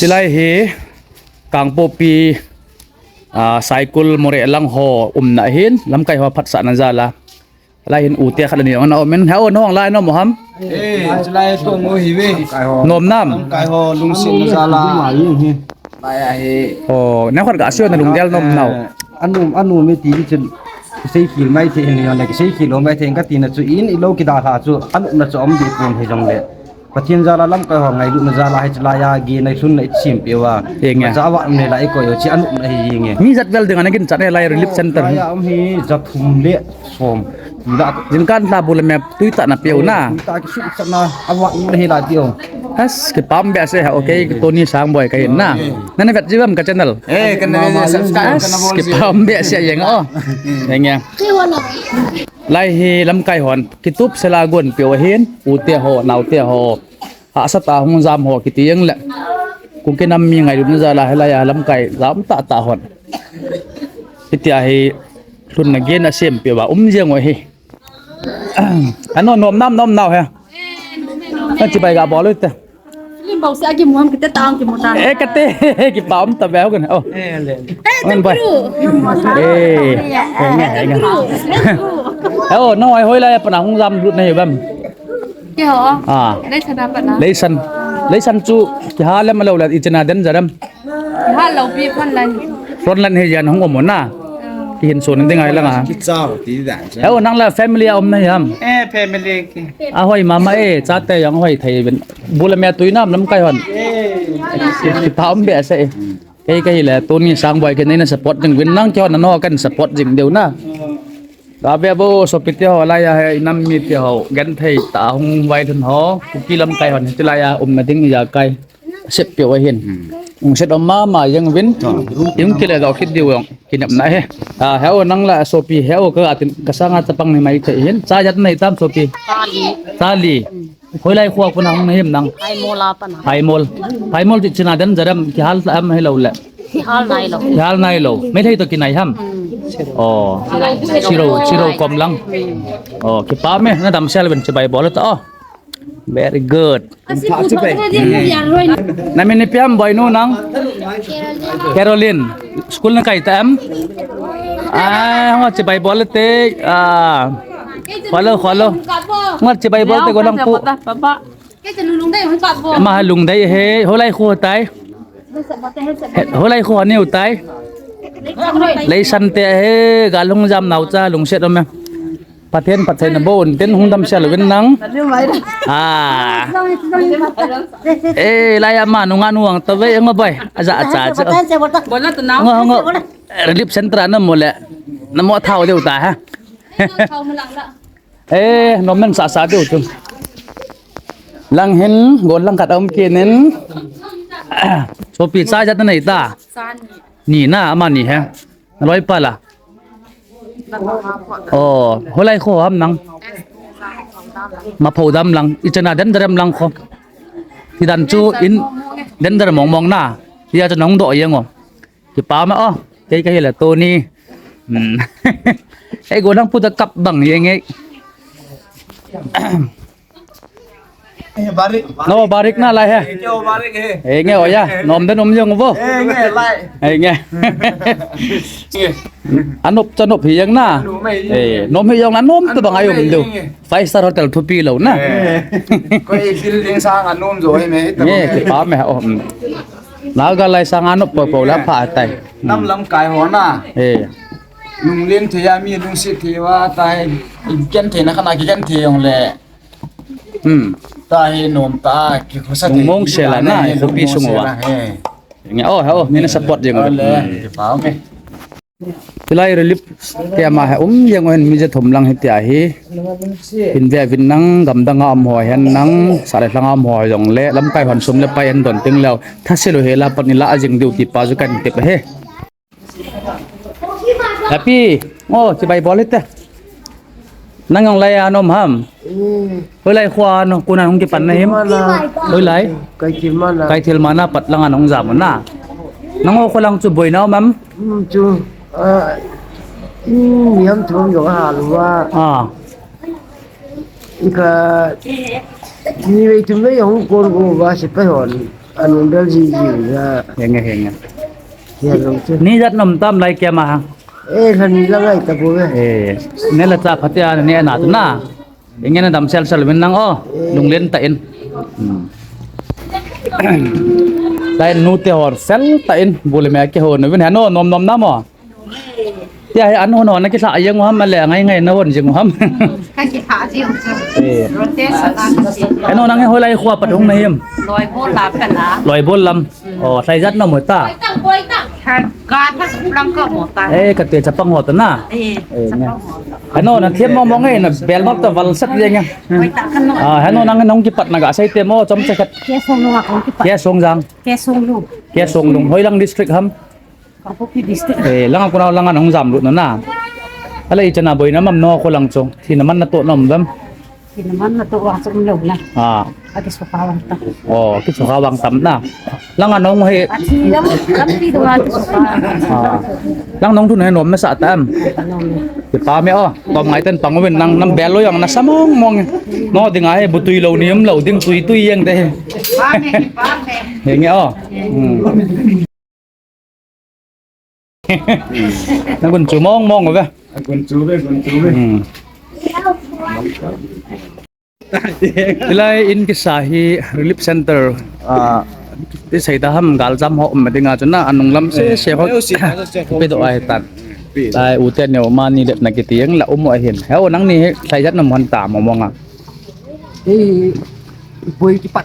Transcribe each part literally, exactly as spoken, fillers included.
Chulai hi Kangpokpi, ah, Saikul Moreh lang ho umna ahin, lamkai ho phatsahna jal a. Lai hin u te khat le ni jong ana um in, heo, nahung lai nom u ham? Eh, chulai to mo hi ve. Nom nam? Lamkai ho lungsetna jal a. Lai ahi. Oh, neo khat ga seiyo, nalungdel nom nau. Eh, anom, anom e ti chun, kisei khel mai thei hin, jong le kisei khel lou mai thei, kati na chu in, ilou kidalha chu, anopna chu um deh pon hijongle. Pathen jal a lamkai ho ngailutna jal a hiche lai a gin a lhunna i sempeh uva. Henge. Jat vat um le la i koi u chu anopna hi henge. Mi jat vel ding ana ginchat e lai relief center. Lai a um hi jat thum le som. Jingkah a bu le me tui tah na pe u na. Tui tah kisut chatna avat um le hi la ti u. As, kipa um behseh ha, okay, Tony Sangboi kahin na. Nana vet ji uvem ka channel? Eh, kana ve subscribe kana bol ji. Kipa um behseh jeng o. Henge. Lai hi lamkai hon kitup sela gon peh u ahin, u te ho, nao te ho. Hahsat a hung jam ho kiti jeng le. Kuki nam mi ngailutna jal a hilai a lamkai jam tah tah hon. Hitia hi lhunna gin a sempeh uva um jeng u ahi. Ano nom nam nom nau he. Na chibai ga bol u te. Lim bau se agi muam kite tang ki muta. Eh, kate, kipa um ta beu kan. Oh. Eh, le. Eh, ngan bai. Eh, eh, nge, eh, nge. Eh, oh, no, ai hoilai a pat na hung jam lut na hi uvem? Keiho. Ah. Leisan a pat na. Leisan. Leisan chu kihal em lou le, ichena den jaram. Kihal lou pi front line. Front line hi jan hung um na. Ah. Kihin sun ding ai lang a. Kichao ti dan. Eh, oh, nang la family a um na hi ham? Eh, family ki. Ahoi mama e, chate jong hoi thei uvin. Bu le me tui nam lamkai hon. Kipa um behseh e. Kei, kei le Tony Sangboi kei neina support jing uvin, nang kei hon nano kan support jing diu na. Ka ve vo sopi te ho, lai a hi nam mi te ho, genthei tah a hung vailhun ho, Kuki lamkai hon hiche lai a umna ding ijakai. Sep peh u ahin. Hmm. Lungset um mama jeng uvin. Hmm. Jong kile doh kit diu jong kinepna ahi. Ah, heo nang la sopi heo ka atin ka sanga chapang ni mai thei hin. Cha jat nei tam sopi? Cha li. Cha li. Hmm. Hoilai kho a kona hung na him nang? Phaimol a pat na. Phaimol. Phaimol ti chena den jaram kihal am hilou le? Kihal nailou. Kihal nailou. Meitei to kinai ham? Hmm. Oh. Chiro, chiro kom lang. Hmm. Oh, kipa me na damsel uvin chibai bol ta. Oh. Very good. Na min ipi ham boinu nang? Caroline. School na kai tam? Ah, hung chibai bol te. Ah. Kholo, kholo. Hung chibai bol te ko lang pu. Ma lungdei he, hoilai kho tai. Hoilai kho ni u tai. Leisan te he, gal hung jam nau cha lungset um e. Pathen, Pathen na bon, tin hung damsel uvin nang. Ah. Eh, lai ama nunga nuang ta ve ngo boy. Aja, aja, aja. Ngo, ngo. Relief center na mo le. Na mo thao deu ta ha. Eh, nom men sa sa deu tu. Lang hin, gol lang khat um kit in. Sopi cha jat nei ta. Ni na, ama ni he. Loi pa la. Oh, hoilai kho ham nang? Mapho dam lang, ichena den darem lang kho. Ti dan chu in den dar mong mong na. Tia chu nong doh jeng o. Kipa ma o. Kei ka hi la Tony. Hmm. Ei go nang pu ta kap bang jeng e. Eh, barik. No, barik na lai he. Eh, kyo barik he. Eh, nge oya, nom den um jong vo. Eh, nge lai. Eh, nge. Nge. Anop cha nop hi jeng na. Nom hi jeng. Eh, nom hi jong na nom ta bang ai um diu. Nge. Five star hotel thupi lou na. Eh. Koi building sang anom jo hi me. Nge, kipa me o. Naga lai sang anop po po la pha tai. Nam lamkai ho na. Eh. Lunglen thei a mi lungset thei uva tai. Kigenthei na khat na kigenthei jong le. Hmm. Ta hi nom ta, ki khosa thei. Mong sela na, khopi sung uva. Nge, oh, oh, nina support jeng. Ole, hmm. Kipa, okay. Hilai relief camp a hi um jeng u hin mi ja thum lang hitia hi. Hin ve uvin nang, gamdang a um ho hin nang, sah le lhang a um ho jong le, lamkai hon sum le pai hin don teng leu. Thasil u hela pat ni la a jing diu ti pa chu kan tep he. Happy. Oh, chibai bol hite. Nang jong lai a nom ham? Hmm. Hoilai kho a nang kona hung kipan na him? Kaithilmana. Hoilai? Kaithilmana. Kaithilmana pat lang a nang jam na. Nang o kho lang chu boina um am? Hmm, chu. Ah, hmm, niam thum jong ahal uva. Ah. Ikha, ni vei thum vei hung kon uva sepai hon. Anun dal ji ji na. Henge, henge. Ya lo che. Ni jat nom tam lai kia ma ha. Eh, lha ni la ngai ta bo ve. Eh, ne la cha phatia ne na tu na. Inge na dam sel sel vin nang o. Lunglen ta in. Hmm. Lai nu te hor sel ta in. Bul me ke ho nu vin hano nom nom na mo. Tia he an hon hon na kisa ayang ham ale ngai ngai na hon jing ham. Ka kisa jing chu. Eh. Rote sa ta si. Ano nang he holai khua pat hung na him. Loi bol la ka na. Loi bol lam. Oh, sai jat na mo ta. Ka ta lang ka mo ta. Eh, ka te chapang ho ta na. Eh, eh, chapang ho ta. Ano na thiam mo mo ngai na bel mo ta val sat jeng. Koi ta kan no. Ah, ano nang nong kipat na ga sai te mo chom cha khat. Ke song no ka kipat. Ke song jang. Ke song lu. Ke song lu. Hoi lang district ham. Kangpokpi district. Eh, langa kona langa nong jam lut na na. Ala i chana boina mam no ko lang chong. Thina man na to nom dam. Thina man na to wa chong lo na. Ah. Aki soka wang tam. Oh, ki soka wang tam na. Langa nong he. Athi lam, lam ti do wa ki soka. Ah. Lang nong thun he nom na sa tam. Nom. Ki pa me o. Tom ngai ten pang win nang nam bel lo yang na sa mong mong. No ding a he bu tui lo ni um lo ding tui tui yang te. Pa me, pa me. He nge o. Hmm. Na gun chu mong mong ve. Gun chu ve, gun chu ve. Hmm. Hilai in kisa hi relief center, ah, ti sei ta ham gal jam ho um ding a chu na anung lam se se ho. Pe do ai tan. Tai u te neo ma ni let na kiti ang la um ahin. He o nang ni he sai jat na mon ta mo mo nga. Eh, bui kipat.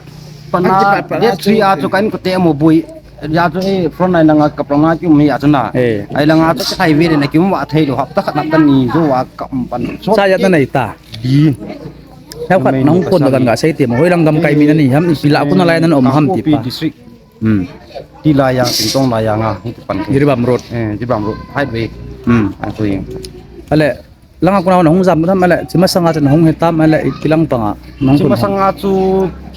Pana, kipat, pana, date three chu. A chu kan ko te mo bui. Ya chu, eh, front line langa kapranga ki um ya chu na. Eh. Ai langa chu thai ve na ki um wa thai lo hap ta khat na ta ni jo wa kam pan. So, sa ya ta nai ta. Di. Hau khat nong kon kan ga sai te mo. Hoi lang gam kai mi na ni ham ipi la ko na lai na um ham ti pa. District. Hmm. Ti la ya, tin tong la ya nga. Hi pan. Jiribam Road. Eh, Jiribam Road. Highway. Hmm. A chu yin. Ale, langa kona hung jam tam ale, chima sanga chun hung he tam ale, kilang panga. Chima sanga chu,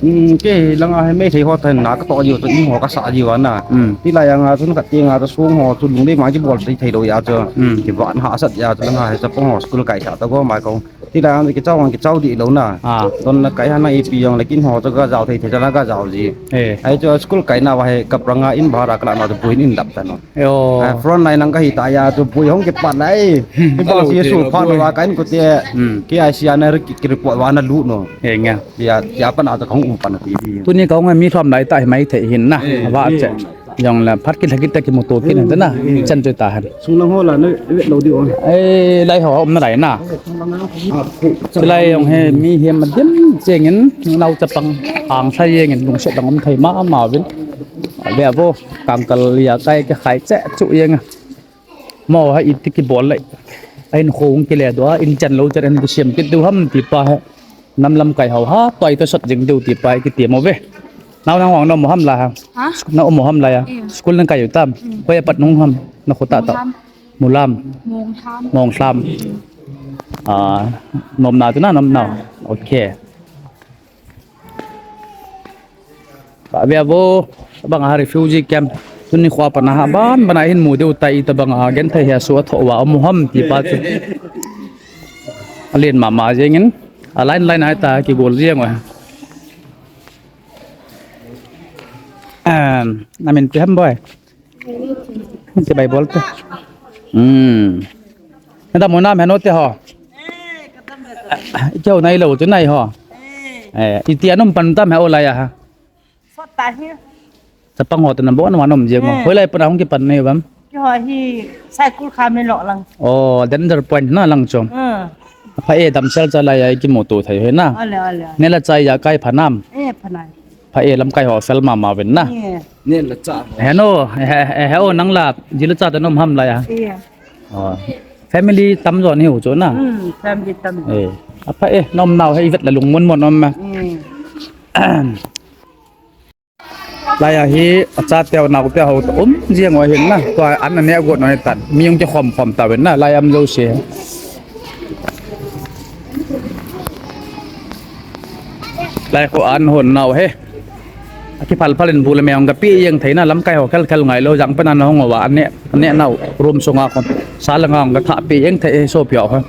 mm, ke langa he me thei ho tan na ka to jiu chu in ho ka sa jiu na. Mm. Ti la ya nga chun ka ti nga chu sung ho chu lung le ma ji bol thei thei lo ya chu. Mm. Ki ban ha sat ya chu langa he sa pong ho school kai sa ta go ma ko. Ti la ya ki chau ki chau di lo na. Ah. Don na kai ha na ipi jong le kin ho chu ka jao thei thei la ka jao ji. Eh. Ai chu school kai na wa he ka pranga in bara ka la na chu buin in dap ta no. Yo. Ah, front line lang ka hi ta ya chu bui hong kipat lai. Hi ba si su pha lo wa kan ko te. Hmm. K I C a na ri ki, ki report wa na lu no. He nga. Ya, ya pa na ta kong um pa na ti di. Tuni ka hong mi thom lai ta hi mai thei hin na. Eh, wa eh. Che. Jong la phat ki thakit ta ki motor ki na na. Chan che ta han. Sung lang ho la na lo di on. Eh, lai ho um na lai na. Ah, ku. Lai jong he mi he ma dim chengin nau chapang ang sai jengin lungset dang um thei ma ma vin. Ve vo. Kangkal ya kai ke khai che chu jeng a. Mo ha iti ki bol le. Ain khong ki le do a in chan lo chan an ki siam ki du ham ti pa ha. Nam lam kai hau ha toi to sot jing du ti pa ki ti mo ve. Nau nang wang no mo ham la ha. Ha? Na mo ham la ya. Iya. School nang kai u tam. Mm. Ko ya pat nung ham na kho ta ta. Mo ham. Mulam. Mongtham. Mongtham. Ah, nom na tu na nom na. Okay. Ka ve vo, bang a refugee camp. Tuni khua pana ha ban, ban a hin mu deu tai ta bang a gen thei hia su a tho wa mu ham ti pa chu. A len ma ma jeng in, a line line ai ta ki gol jeng wa. Em, na min pi ham boy. Ti bai bol te. Hmm. Na ta mo na me no te ho. Kyo nai lo chu nai ho. Eh, iti anum pan tam he o la ya ha. Sot ta hi. Chapang ho te na bon wa nom jeng o. Eh. Hoi lai pan hung ki pan nei bam. Ki ho hi cycle kha me lo lang. Oh, danger point na lang chom. Hmm. Pha e dam sel cha lai ai ki mo to thai he na. Ale, ale, ale. Ne la chai ya kai pha nam. Eh, pha nai. Pha e lam kai ho fel ma ma ven na. Eh. Ne la cha. He no, he, he, he o nang la, ji la cha ta nom ham la ya. Eh. Oh. Family tam jo ni hu chu na. Hmm, family tam. Eh. A pha e nom nau he vet la lung mon mon nom ma. Hmm. Lai a hi, a cha teu nau te ho ta um, jeng o hin na, tua an a ne got no hi tan, mi ung ke khom khom ta ven na, lai am jo se. Lai ko an hon nau he. A ki phal phal in bu le me ong ka pi jeng thei na, lam kai ho khel khel ngai lo, jang pa na na hong wa, an ne, an ne nau, room sunga khom, sa la nga ong ka tha pi jeng thei, so pio ho.